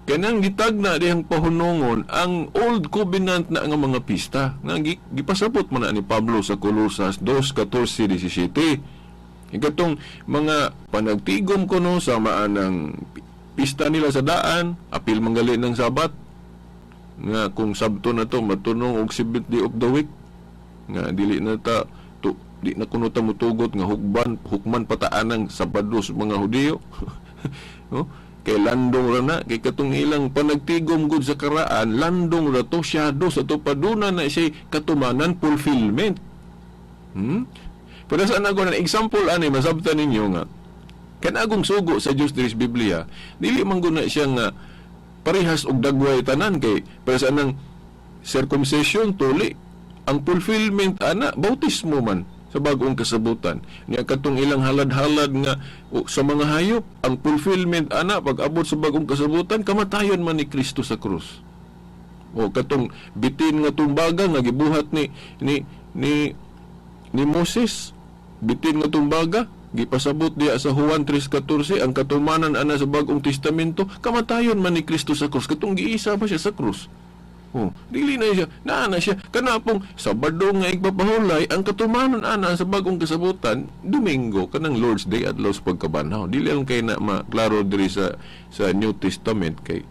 Kanang gitagna dihang pahunongon ang Old Covenant na nga mga pista nga gipasabot man na ni Pablo sa Colosas 2:14 17. Ikatong mga panagtigom kuno sa maanang pista nila sa daan, apil manggali ng Sabat nga kung Sabto na to matunong og seventh day of the week nga dili na ta tu, di na kuno ta mutugot nga hukban hukman pataan ng Sabado sa mga Hudiyo, no? Kay landong ra na, kay katong ilang panagtigom gud sa karaan, landong ra to, shadow sa to paduna na siya katumanan, fulfillment. Pero sa ako na example ani, masabtan ninyo nga kanagong sugo sa Dios diri sa Biblia, dili man gud na siya nga parehas og dagway tanan. Kay para sa anang circumcision, tuli ang fulfillment ana bautismo man sa Bagong Kasabutan. Niya katong ilang halad-halad nga o, sa mga hayop, ang fulfillment ana pag abot sa Bagong Kasabutan, kamatayon man ni Kristo sa krus. O katong bitin nga tumbaga nga gibuhat ni Moses, bitin nga tumbaga, gipasabot diya sa Juan 3:14, ang katumanan ana sa Bagong Testamento, kamatayon man ni Kristo sa krus, katong giisa pa siya sa krus. Oh, dili na siya, naa na siya kana pong Sabado nga igpapahulay, ang katumanan ana sa Bagong Kasabutan, Domingo, kanang Lord's Day, adlaw sa pagkabanhaw. Dili lang kay na maklaro diri sa New Testament, kay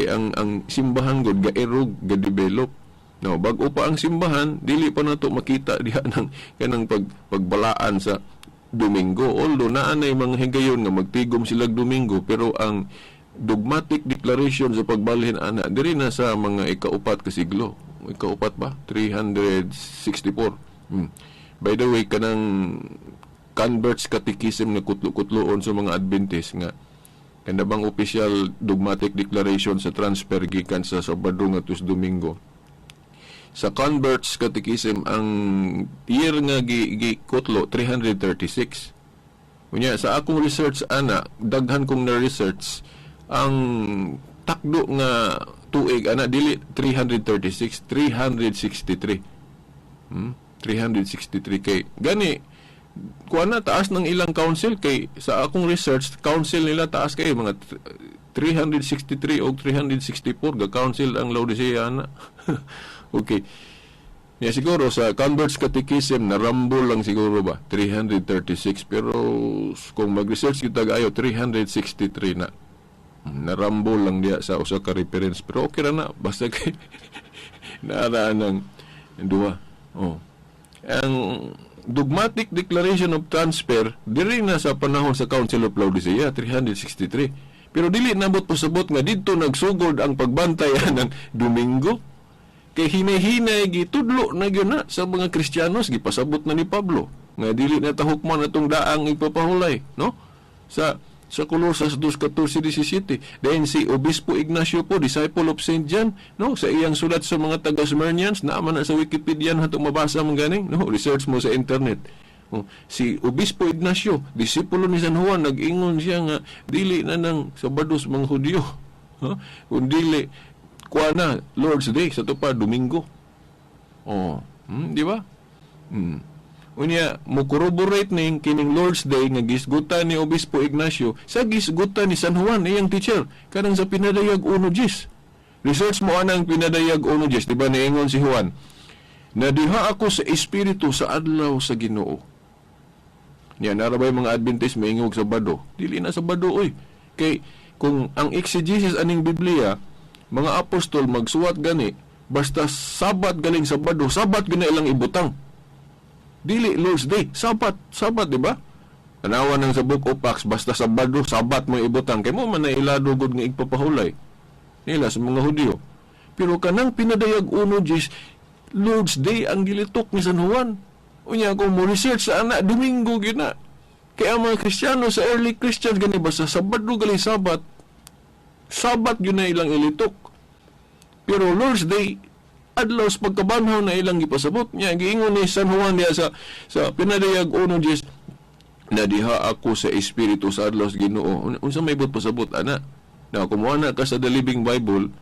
ang simbahan gud gairog, ga-develop. No, bag-o pa ang simbahan, dili pa nato makita diha ng kanang pagbalaan sa Domingo. Although naa nay mga higayon nga magtigom sila Domingo, pero ang dogmatic declaration sa pagbalhin ana diri na sa mga ikaupat ka siglo. Ikaupat ba? 364. By the way, kanang Converts Catechism nga kutlo-kutloon sa mga Adventist nga kana bang official dogmatic declaration sa transfer gikan sa Sabado ngadto sa Domingo. Sa Converts Catechism, ang year nga gi kutlo 336. Unya sa akong research ana, daghan kong na research, ang takdo nga tuig ana dili 336, 363. 363 kay gani kuan na taas ng ilang council, kay sa akong research, council nila taas kay mga 363 o 364 ga council ang Laodicea ana. Okay. Ya, siguro sa Converts Catechism na rumble lang siguro ba 336, pero kung mag-research kita ayo, 363 na. Narambol lang diya sa usa ka reference, pero okay ra na basta kay naaraan ng duha. Oh. Ang dogmatic declaration of transfer diri na sa panahon sa Council of Laodicea 363. Pero dili nabot pasabot nga didto nagsugod ang pagbantay ng Domingo. Kay hinay-hinay gitudlo na gyud na sa mga Kristiyanos, gipasabot na ni Pablo nga dili na tahukman atong daang ipapahulay, no? Sa Colosas 2:14-17. Then si Obispo Ignacio po, disciple of Saint John, no, sa iyang sulat sa mga taga Smyrnians, naa man na sa Wikipedia na itong mabasa mong ganing, no, research mo sa internet. Oh, si Obispo Ignacio, disipulo ni San Juan, nag-ingon siya nga dili na nang Sabado sa mga Hudyo. Huh? Kung dili kuha na Lord's Day sa pa Domingo. Oh, di ba? Unya, mo corroborate ning kining Lord's Day nga gisgutan ni Obispo Ignacio sa gisgutan ni San Juan, iyang teacher, kanang sa Pinadayag 1:10. Research mo anang Pinadayag 1:10, di ba niingon si Juan, "Nadiha ako sa Espiritu sa adlaw sa Ginoo." Niya, narabay mga Adventist maingog Sabado. Dili na Sabado, oy. Kay kung ang exegesis aning Biblia, mga apostol magsuwat gani, basta Sabat galing Sabado, Sabat gani ilang ibutang. Dili Lord's Day, Sabat, Sabat, di ba? Tanawa nang sa Book of Acts, basta Sabado, Sabat mo ibutang. Kay mo man na ilado gud nga igpapahulay nila sa mga Hudyo. Pero kanang Pinadayag 1:10, Lord's Day ang gilitok ni San Juan. Unya kung mo research sa ana, Domingo gyud na. Kaya ang mga Kristiyano sa early Christians gani basta Sabado galing Sabat, Sabat gyud na ilang ilitok. Pero Lord's Day, adlaw sa pagkabanhaw na ilang gipasabot niya. Giingon ni San Juan diya sa Pinadayag 1:10, "Nadiha ako sa Espiritu sa adlaw sa Ginoo." Unsa may buot pasabot ana? Na kumuha na ka sa The Living Bible,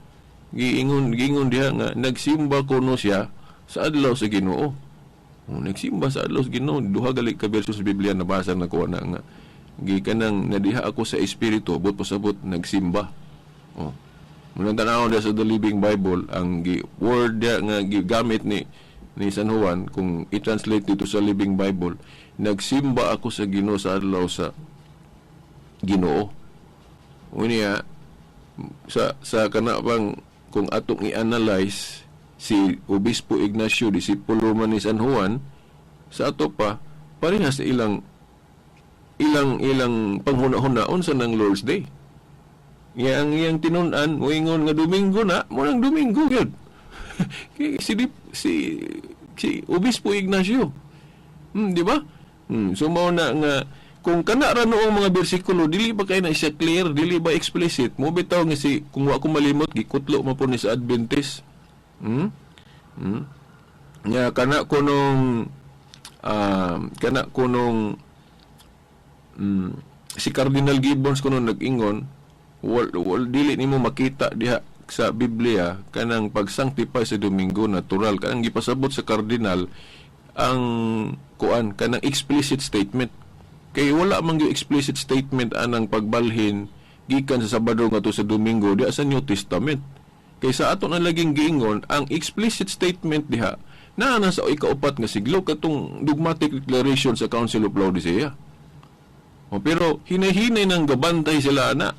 giingon diha nga nagsimba kuno siya sa adlaw sa Ginoo. Oh, nagsimba sa adlaw sa Ginoo. Duha gali ka versos sa Biblia nabasa na ko na nga gikan nang nadiha ako sa Espiritu, buot pasabot nagsimba. Oh. Munang tanaw diha sa The Living Bible, ang gi word diha nga gigamit ni San Juan, kung i-translate dito sa Living Bible, nagsimba ako sa Ginoo sa adlaw sa Ginoo. Unya sa kana bang kung atong i-analyze si Obispo Ignacio, disipulo man ni San Juan, sa ato pa parehas sa ilang panghuna-hunaon sa nang Lord's Day. Nga ang iyang tinun-an moingon nga Domingo na, mo nang Domingo gyud. Kay si Obispo Ignacio. Di ba? So mao na nga kung kana ra noong mga bersikulo, dili ba kay na siya clear, dili ba explicit? Mo bitaw nga si, kung wa ko malimot, gikutlo man po ni sa Adventist. Nya kana kunong si Cardinal Gibbons kuno nag-ingon, wal dili nimo makita diha sa Biblia kanang pag-sanctify sa Domingo natural. Kanang gipasabot sa cardinal ang kuan, kanang explicit statement, kay wala man gyud explicit statement anang pagbalhin gikan sa Sabado ngadto sa Domingo diha sa New Testament. Kay sa ato na laging giingon, ang explicit statement diha naa na sa ikaupat nga siglo, katong dogmatic declaration sa Council of Laodicea. O, pero hinay-hinay nang gabantay sila ana.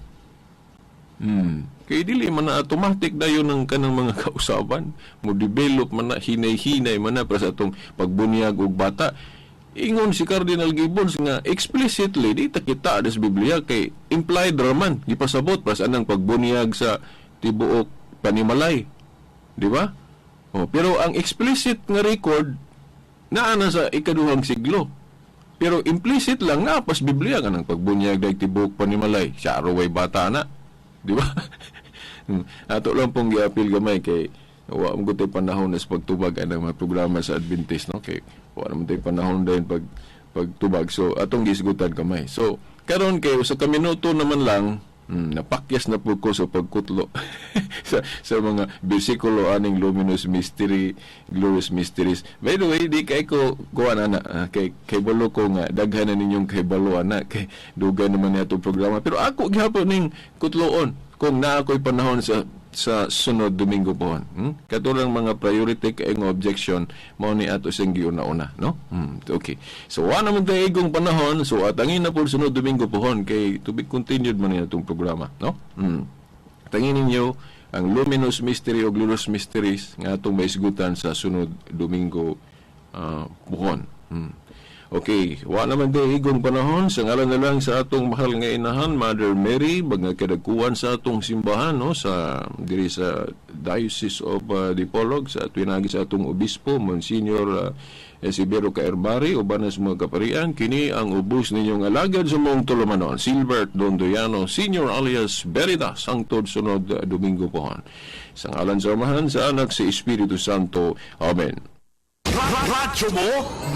Kay dili man na automatic dayon ng kanang mga kausaban. Mo develop man na, hinay-hinay man na para sa atong pagbuniyag og bata. Ingon si Cardinal Gibbons nga explicitly di ta kita sa Biblia, kay implied raman gipasabot para sa anang pagbuniyag sa tibuok panimalay. Di ba? Oh, pero ang explicit nga record naa na sa ikaduhang siglo. Pero implicit lang naa pas Biblia kanang pagbunyag dag tibuok panimalay. Siya way bata na. Di ba? Ato lang pong giapil gamay kay wa mo gud panahon na sa pagtubag ang mga programa sa Adventist, no, kay wa naman tay panahon dayon pagtubag, so atong gisgutan gamay. So karon kay usa ka minuto naman lang, napakyas na po ko sa pagkutlo sa mga bersikulo aning luminous mystery, glorious mysteries. By the way, di kay ko kuan ana, kay balo ko nga daghan na ninyong kahibalo ana kay dugay naman niya itong programa, pero ako gihapon ning kutloon kung naa ko'y panahon sa sunod Domingo po. Katulad mga priority kay nga objection mao ni ato siyang giuna-una, no? Okay. So wa naman tayo igong panahon, so atangin na po sunod Domingo pohon kay to be continued man niya itong programa, no? Tangin ninyo ang luminous mystery o glorious mysteries nga atong maisgutan sa sunod Domingo pohon. Okay, wa naman di igong panahon. Sa ngalan na lang sa atong mahal nga inahan, Mother Mary, mga kadagkuan sa atong simbahan, no, sa diri sa Diocese of Dipolog, sa tinagi sa atong obispo, Monsignor Severo Caerbari, uban sa mga kaparian, kini ang ubos ninyong alagad sa maong tulumanon, Silbert Dondoyano Senior alias Veritas, hangtod sunod Domingo pohon. Sa ngalan sa Amahan, sa Anak, sa Espiritu Santo. Amen. Radyo mo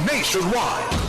nationwide.